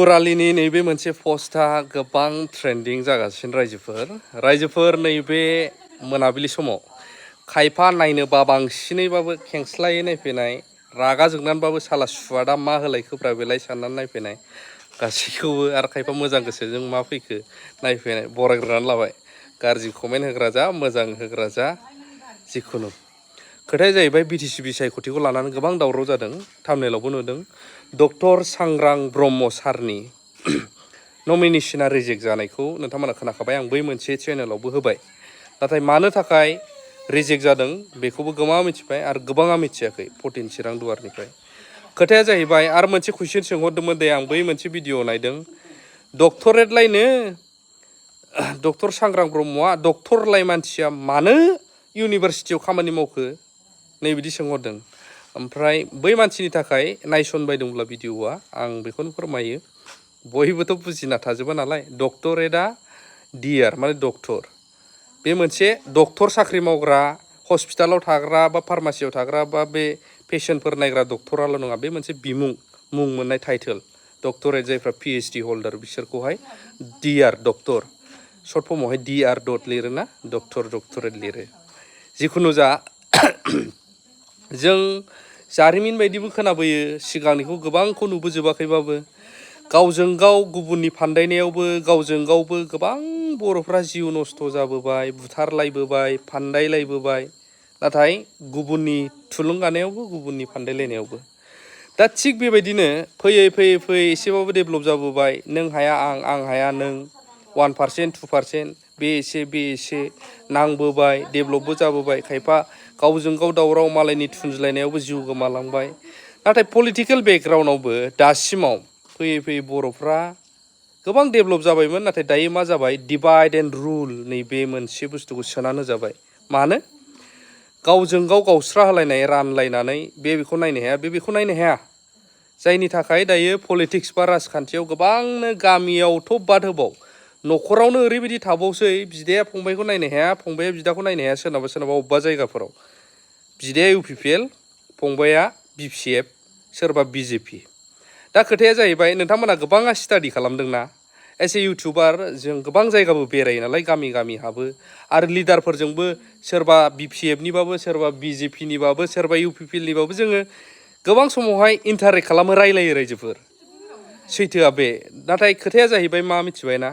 बरालिनि नैबे मोनसे पस्टआ गोबां ट्रेन्डिं जागासिनो रायजोफोर नैबे मोनाबिलि समाव खायफा नायनोबा बांसिनैबाबो खेंस्लायै नायफैनाय रागा जोंनानैबाबो साला सुवादा मा होलायखोब्रा बेलाय साननानै नायफैनाय गासैखौबो आरो खायफा मोजां गोसोजों मा फैखो नायफैनाय बरायग्रोनानै लाबाय गाज्रि कमेन्ट होग्रा जा मोजां होग्रा जा जिखुनु खोथाया जाहैबाय बिटिसि बिसायख'थिखौ लानानै गोबां दावराव जादों थाम्बनेइलावबो नुदों डक्टर सांग्रां ब्रह्म सारनि नमिनेशना रिजेक्ट जानायखौ नोंथांमोना खोनाखाबाय आं बै मोनसे चेनेलावबो होबाय नाथाय मानो थाखाय रिजेक्ट जादों बेखौबो गोबाङा मिथिबाय आरो गोबाङा मिथियाखै 14 चिरां दुवारनिफ्राय खोथाया जाहैबाय आरो मोनसे कुइसन सोंहरदोंमोन दे आं बै मोनसे भिडिअ नायदों डक्टरेटलायनो डक्टर सांग्रां ब्रह्मआ डक्टरलाय मानसिया मानो इउनिभारसिटियाव खामानि मावखो नै बिदि सोंहरदों ओमफ्राय बै मानसिनि थाखाय नायसनबाय दंब्ला भिडिअआ आं बेखौनो फोरमायो बयबोथ' बुजिना थाजोबा नालाय डक्टरेटआ डिआर माने डक्टर बे मोनसे डक्टर साख्रि मावग्रा हस्पिटालाव थाग्रा बा फार्मासियाव थाग्रा बा बे पेशेन्टफोर नायग्रा डक्टराल' नङा बे मोनसे बिमुं मुं मोननाय टाइटेल डक्टरेट जायफ्रा पिएइचडि हल्डार बिसोरखौहाय डिआर डक्टर सर्ट फर्मआवहाय डिआर डट लिरोना डक्टरेट लिरो जिखुनु जा जों जारिमिन बायदिबो खोनाबोयो सिगांनिखौ गोबांखौ नुबोजोबाखैबाबो गावजों गाव गुबुननि फान्दायनायावबो गावजों गावबो गोबां बर'फ्रा जिउ नस्थ' जाबोबाय बुथारलायबोबाय फान्दायलायबोबाय नाथाय गुबुननि थुलुंगानायावबो गुबुननि फान्दायलायनायावबो दा थिग बेबायदिनो फैयै फैयै एसेबाबो डेभेलप जाबोबाय नों हाया आं हाया नों 1% 2% बे एसे नांबोबाय डेभेलपबो जाबोबाय खायफा गावजों गाव दावराव मालायनि थुनज्लायनायावबो जिउ गोमालांबाय नाथाय पलिटिकेल बेकग्राउन्डआवबो दासिमाव फैयै बर'फ्रा गोबां डेभेलप जाबायमोन नाथाय दायो मा जाबाय डिभाइड एन्ड रुल नैबे मोनसे बुस्थुखौ सोनानै होजाबाय मानो गावजों गाव गावस्रा होलायनाय रानलायनानै बेखौ नायनो हाया बेखौ नायनो हाया जायनि थाखाय दायो पलिटिक्स बा राजखान्थियाव गोबांनो गामियावथ' बाद होबाव न'खरावनो ओरैबायदि थाबावसै बिदाया फंबायखौ नायनो हाया फंबाया बिदाखौ नायनो हाया सोरनाबा अबेबा जायगाफोराव बिदाया इउपिपिएल फंबाया बिपिएफ सोरबा बिजेपि दा खोथाया जाहैबाय नोंथांमोना गोबाङा स्टाडि खालामदोंना एस ए इउटुबार जों गोबां जायगाबो बेरायो नालाय गामि हाबो आरो लिडारफोरजोंबो सोरबा बिपिएफनिबाबो सोरबा बिजेपिनिबाबो सोरबा इउपिपिएलनिबाबो जोङो गोबां समावहाय इन्टारेक्ट खालामो रायलायो रायजोफोर सैथोआ बे नाथाय खोथाया जाहैबाय मा मिथिबायना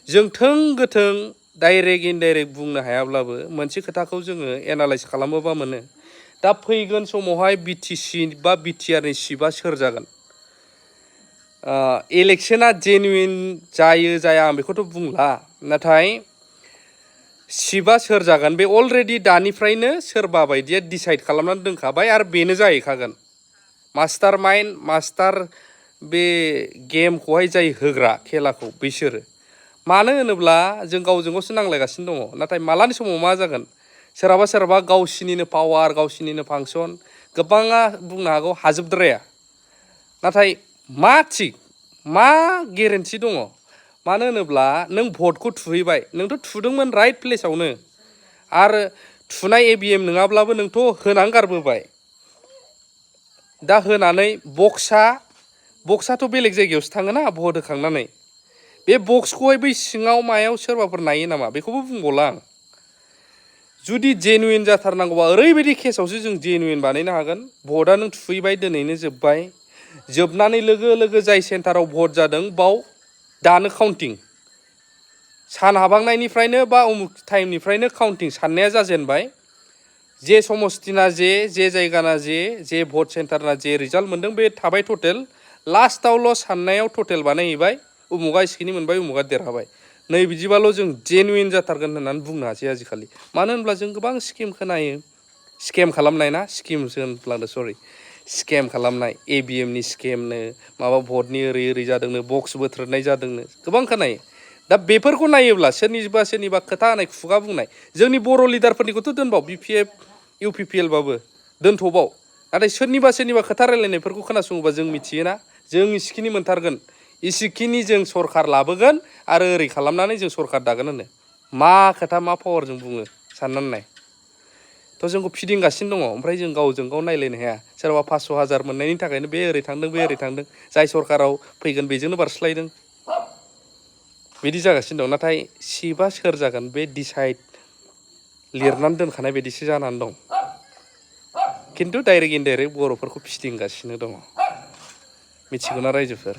जों थों डाइरेक्ट इनडाइरेक्ट बुंनो हायाब्लाबो मोनसे खोथाखौ जोङो एनालाइज खालामोबा मोनो दा फैगोन समावहाय बिटिसि बा बिटिआरनि सिटआ सोर जागोन इलेक्शना जेनुइन जायो जाया आं बेखौथ' बुंला नाथाय सिटआ सोर जागोन बे अलरेडि दानिफ्रायनो सोरबा बायदिया डिसाइड खालामनानै दोनखाबाय आरो बेनो जाहैखागोन मास्टार माइन्ड मास्टार बे गेमखौहाय जाय होग्रा खेलाखौ बिसोरो मानो होनोब्ला जों गावजों गावसो नांलायगासिनो दङ नाथाय मालानि समाव मा जागोन सोरहाबा गावसिनिनो पावार गावसिनिनो फांसन गोबाङा बुंनो हागौ हाजोबद्राया नाथाय मा थिग मा गेरेन्थि दङ मानो होनोब्ला नों भटखौ थुहैबाय नोंथ' थुदोंमोन राइट प्लेसावनो आरो थुनाय एभिएम नङाब्लाबो नोंथ' होनानै गारबोबाय दा होनानै बक्सआथ' बेलेग जायगायावसो थाङोना भट होखांनानै बे बक्सखौहाय बै सिङाव मायाव सोरबाफोर नायो नामा बेखौबो बुंबावला आं जुदि जेनुइन जाथारनांगौबा ओरैबायदि केसावसो जों जेनुइन बानायनो हागोन भटआ नों थुहैबाय दिनैनो जोबनानै लोगो जाय सेन्टाराव भट जादों बाव दानो काउन्टिं सान हाबांनायनिफ्रायनो बा उमुक टाइमनिफ्रायनो काउन्टिं साननाया जाजेनबाय जे समस्तिना जे जायगाना जे भट सेन्टारना जे रिजाल्ट मोनदों बे थाबाय टटेल लास्टावल' साननायाव टटेल बानायहैबाय उमुगा एसेखिनि मोनबाय उमुगा देरहाबाय नै बिदिबाल' जों जेनुइन जाथारगोन होननानै बुंनो हासै आजिखालि मानो होनब्ला जों गोबां स्किम खोनायो स्केम खालामनाय ना स्किमसो होनफ्लांदों सरि स्केम खालामनाय एभिएमनि स्केमनो माबा भटनि ओरै जादोंनो बक्स बोथ्रोदनाय जादोंनो गोबां खोनायो दा बेफोरखौ नायोब्ला सोरनिबा खोथा होनाय खुगा बुंनाय जोंनि बर' लिडारफोरनिखौथ' दोनबाव बिपिएफ इउपिपिएलबाबो दोनथ'बाव नाथाय सोरनिबा खोथा रायलायनायफोरखौ खोनासङोबा जों मिथियोना जों इसिखिनि मोनथारगोन इसिखिनि जों सरखार लाबोगोन आरो ओरै खालामनानै जों सरखार दागोन होनो मा खोथा मा पावार जों बुङो साननानै नाय थ' जोंखौ फिदिंगासिनो दङ ओमफ्राय जों गावजों गाव नायलायनो हाया सोरबा 500,000 मोननायनि थाखायनो बे ओरै थांदों बे ओरै थांदों जाय सरकाराव फैगोन बेजोंनो बारस्लायदों बिदि जागासिनो दं नाथाय सिटआ सोर जागोन बे डिसाइड लिरनानै दोनखानाय बायदिसो जानानै दं खिन्थु डाइरेक्ट इनडाइरेक्ट बर'फोरखौ फिदिंगासिनो दङ मिथिगौना रायजोफोर